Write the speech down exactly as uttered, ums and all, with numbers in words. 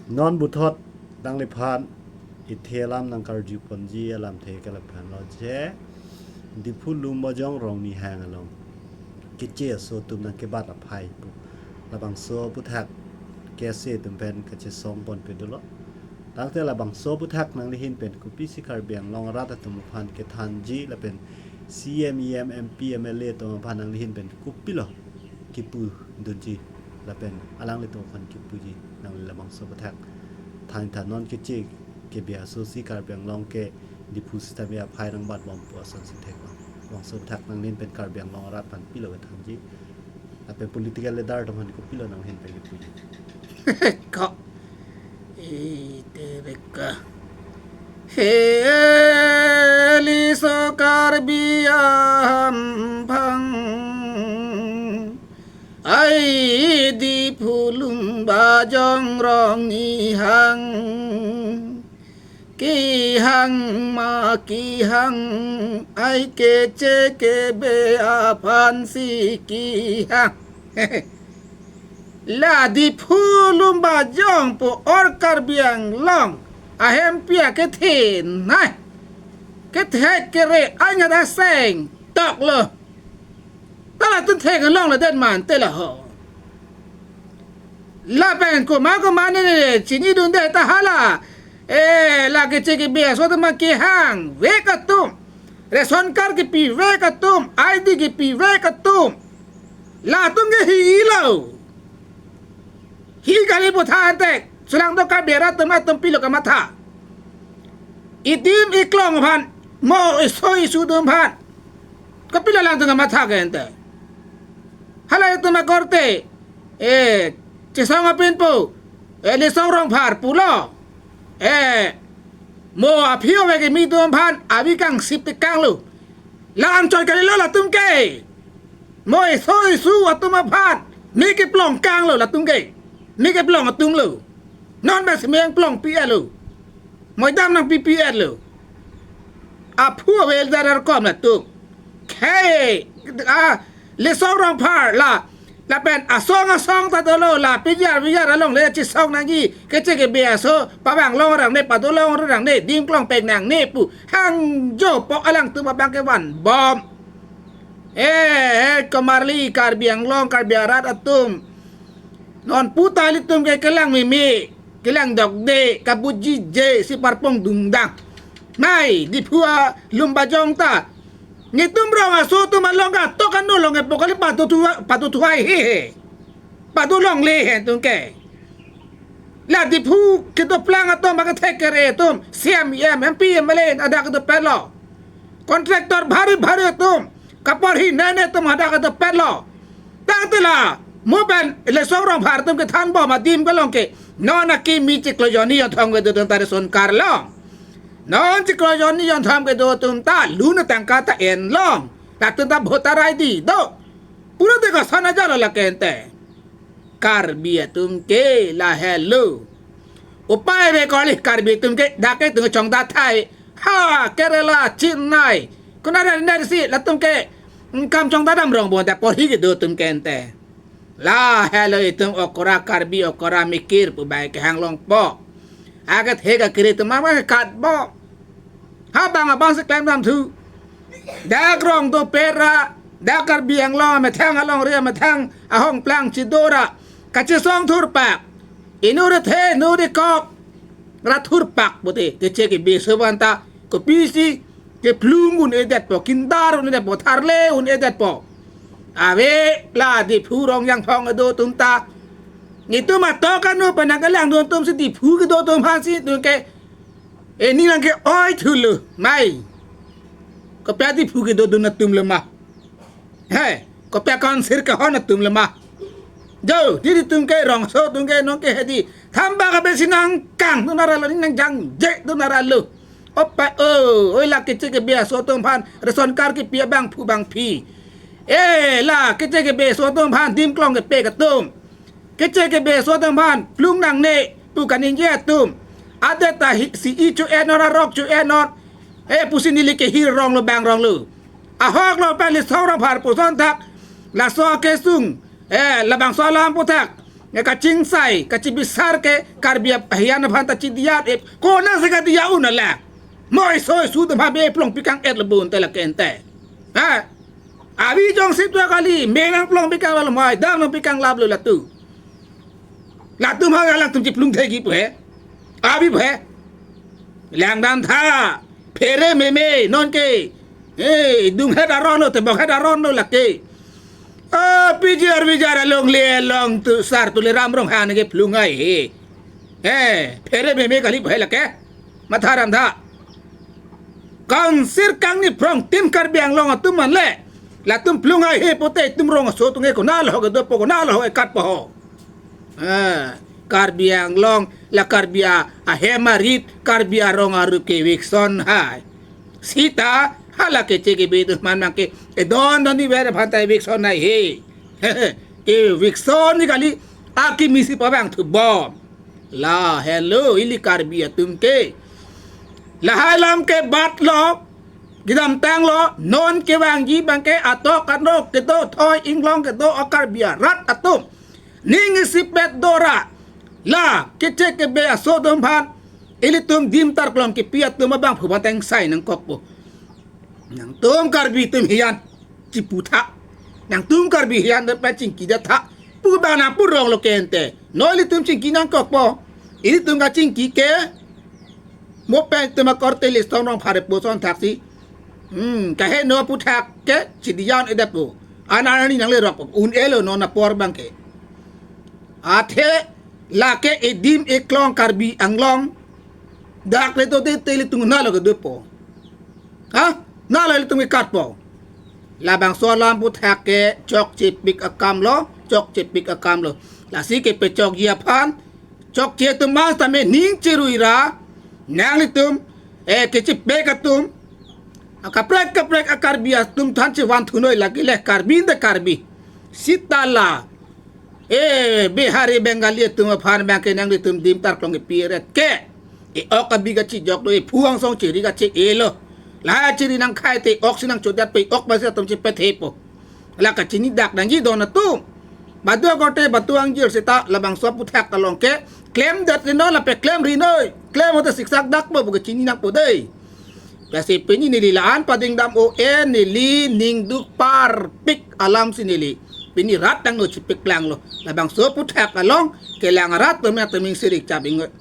Non puthot nangliphan ithe alam nangkarju ponji alamthe ke laphan lo je, Diphu Lumbajong Rongnihang along keche aso atum nangkebat aphai pu labangso aphuthak kese atum pen kachesong ponpe dolo. Tangte labangso aphuthak nanglihin pen kopisi Karbi Anglong arat atum aphan kethanji lapen C E M, E M, M P, M L A atum aphan nanglihin pen kopilo kipudunji lapen alanglitum aphan kipuji, nangli labangso aphuthak than than non keche kebi aso si Karbi Anglong ke Diphu sitame aphai nangbat bompo asonsi thek. Labangso aphuthak nanglihin pen Karbi Anglong arat aphan pilo kethanji lapen political leader atum aphan kopilo nanghin pen kipuji? Ko. Ite beka. He liso Karbi amphan. Ai Diphu Lumbajong Rongnihang. Kihang ma kihang, ai keche kebe aphansi kihang. La Diphu Lumbajong pu or Karbi Anglong ahempia kethenei, kethek kere ai ngat aseng toklo. Ta latum thek along ladet mante la ho. Lapen komat komat ne chinidunde ta hala. Eh, la keche kebi aso atum kihangvek atum, ration card kepivek atum, I D kepivek atum, latum ke hilo. Hi kali pu tha ante, sulang do Karbi arat atum, atum pilo kamatha. Idim iklong aphan, mo iso isu atum aphan, kopilo alangtum kamatha ke ante? Hala itum akorte, eh, chesong apin pu, eh, Lisong Rongphar pulo, eh, mo aphi ove kimi atum aphan avi kangsip tekanglo. La anchot kalilo latum ke. Mo iso isu atum aphan mi keplong kanglo latum ke. Mi keplong atumlo. Non bas mi yang plong pi-etlo. Mo dam nangpi pi-etlo. Aphu avel darar kom latum. Khei, ah, Lisong Rongphar la, lapen asong asong ta dolo, la pijar pijar along le chesong nangji, keche kebi aso pavang longrang ne, padolongrang ne, dim klong pek nangne pu hangjo po alangtum abang kevan bom. Eh, eh, komarli Karbi Anglong, Karbi arat atum. Non puta ilitum ke kelang meme, kelang dokde, kabujije si parpong dungdang. Nai, Diphu a Lumbajong ta. Netum rong aso atum along ka, to kanu long epo kali patu thu, patu thuai hehe. Patu longle he atum ke. La Diphu kedoplang atum, ba kethek kere atum, C E M, E M, M P, M L A, hadak kedopetlo. Contractor bhari bhari atum, kaporhi nene atum hadak kedopetlo. Tangte la, mo pen Lisong Rongphar atum kethan bom adim kelong ke, non akimi chiklo jonni jonthom kedo atum ta ration card long. Non chiklo jonni jonthom kedo atum ta, lun atangka ta en long. Latum ta voter I D do. Pulote koson ajalo lake ante. Karbi atum ke lahelo. Upai ave kali Karbi atum ke, dak ke atum chongdat thai. Ha, Kerala, Chennai. Konat ner si latum ke, mm, kam chongdat dam rong bon ta porhi kedo atum ke ante. Lahelo itum okra Karbi okra mikir pu bai kehang longpo. Agat he ka kiri atum ama kat bo. Ha bang abang si klem dam thu. Dak rong dopet ra, dak Karbi Anglong amethang alongri amethang ahongplang chido ra, kachesong thurpak. Inut athe, inut ikok ra thurpak pute, keche kebi aso aphan ta kopisi keplung un-edetpo, kindar un-edetpo, tharle un-edetpo. Ave la Diphu rong jangphong kedo atum ta. Netum atok anu pen nangkelangdun atum si Diphu kedo atum aphan si atum ke, eh, ning nangke-oi thulo, mai. Kopi a Diphu kedodun atumlo ma? He, kopi a council kehon atumlo ma? Jo, diri atum ke rongso atum ke nonke hedi. Thamba kabe si nangkangdun aralo, ning nangjangjedun aralo. Opa o, oi la keche kebi aso atum aphan ration card kepi abangphu bangphi. Eh, la keche kebi aso atum aphan dim klong kepek atum. Keche kebi aso atum aphan plung nangne pu kaningje atum. Adet ta hi, si-i cho-ennon, arok cho-ennon. Eh, pusi neli kehir ronglo bang ronglo. Ahok lo pen Lisong Rongphar puson thak. Laso kesung. Eh, labangso alam aphuthak. Ke kachingsai, kachibisar ke Karbi ahiyan aphan ta chidiya-et. Konatsi kadiya un ala. Moi soi su atum habe plong pikang et lo bun te lake ente. Ha? Abi jongsi tu kali, menang plong pikang lo moi, dam nang pikang lap lo latum. Latum ha alangtum chiplung thegi pu he. Abi pu he. Langdam tha. Phere meme, non ke. Eh, dunghet aron lo, tebokhet aron lo lake. Ah, pijar pijar along le along tu sar Tuliram Ronghang ke plung ai he. Eh, phere meme kali pu he lake. Matha ram tha. Kangsir kangni phrong tim Karbi Anglong atum man le. Latum plung ai he pote itum rong aso atum ke konat lo ke dopo, konat lo ke katpo ho. Ah, Karbi Anglong, la Karbi a, ahem arit, Karbi arong arup ke eviction hai. Sita, hala keche kebe atum man abang ke, eh, don don ni ber aphan ta eviction hai he. Eviction ni kali, akimi si pabang thu bom. La, hello, ili Karbi atum ke. Lahai alam ke bat lo, kedamtang lo, non kevangji abang ke atok anok kedo thoi inglong kedo a Karbi arat atum. Ning isipet dora. La, keche kebe aso atum aphan. Ilitum dim tarklong kepi atum abangphu aphan ta ingsai nangkokpo. Nangtum Karbi atum hiyan chipu tha. Nangtum Karbi hiyan de pachingki ja tha. Pu abang nang purong lo ke ente. Non ilitum chingki nangkokpo. Ilitum kachingki ke. Mo pen atum akorte listong rong phare puson thaksi. Hmm, kaheno aphuthak ke chidiya un-edetpo. Anani nanglerok un-elo non apor abang ke. Athe lake edim eklong Karbi Anglong. Dak le to te te ilitum nalo ke dopo. Ha? Nalo ilitum ke katpo. Labangso alam aphuthak ke chokchepik akam lo, chokchepik akam lo. Lasi kepechokji aphan, chokche atum mas tame ning chirui ra, nanglitum, eh, kechepek atum, akaprek kaprek a Karbi atum than chevan thunoi lake le Karbi de Karbi. Sita la, eh, Bihari Bengali atum aphan abang ke nanglitum dim tarklong kepi ret ke. E-ok abi kachijok do, ephu angsong chiri kache-e lo. La chiri nangkhai te ok si nangchodat pe ok basi atum chepethepo. La kachini dak nangji don atum. Badu akorte badu angjir seta labangso aphuthak along ke klemdet ri non lapen klem ri noi. Klem hote siksak dakpo pu kachini nangpo dei. Lasi pini neli la-an pading dam o e neli ningduk parpik alam si neli. Pini rat nangno chipik lang lo. Labangso aphuthak along kelang rat atum ya teming sirik chap ingot.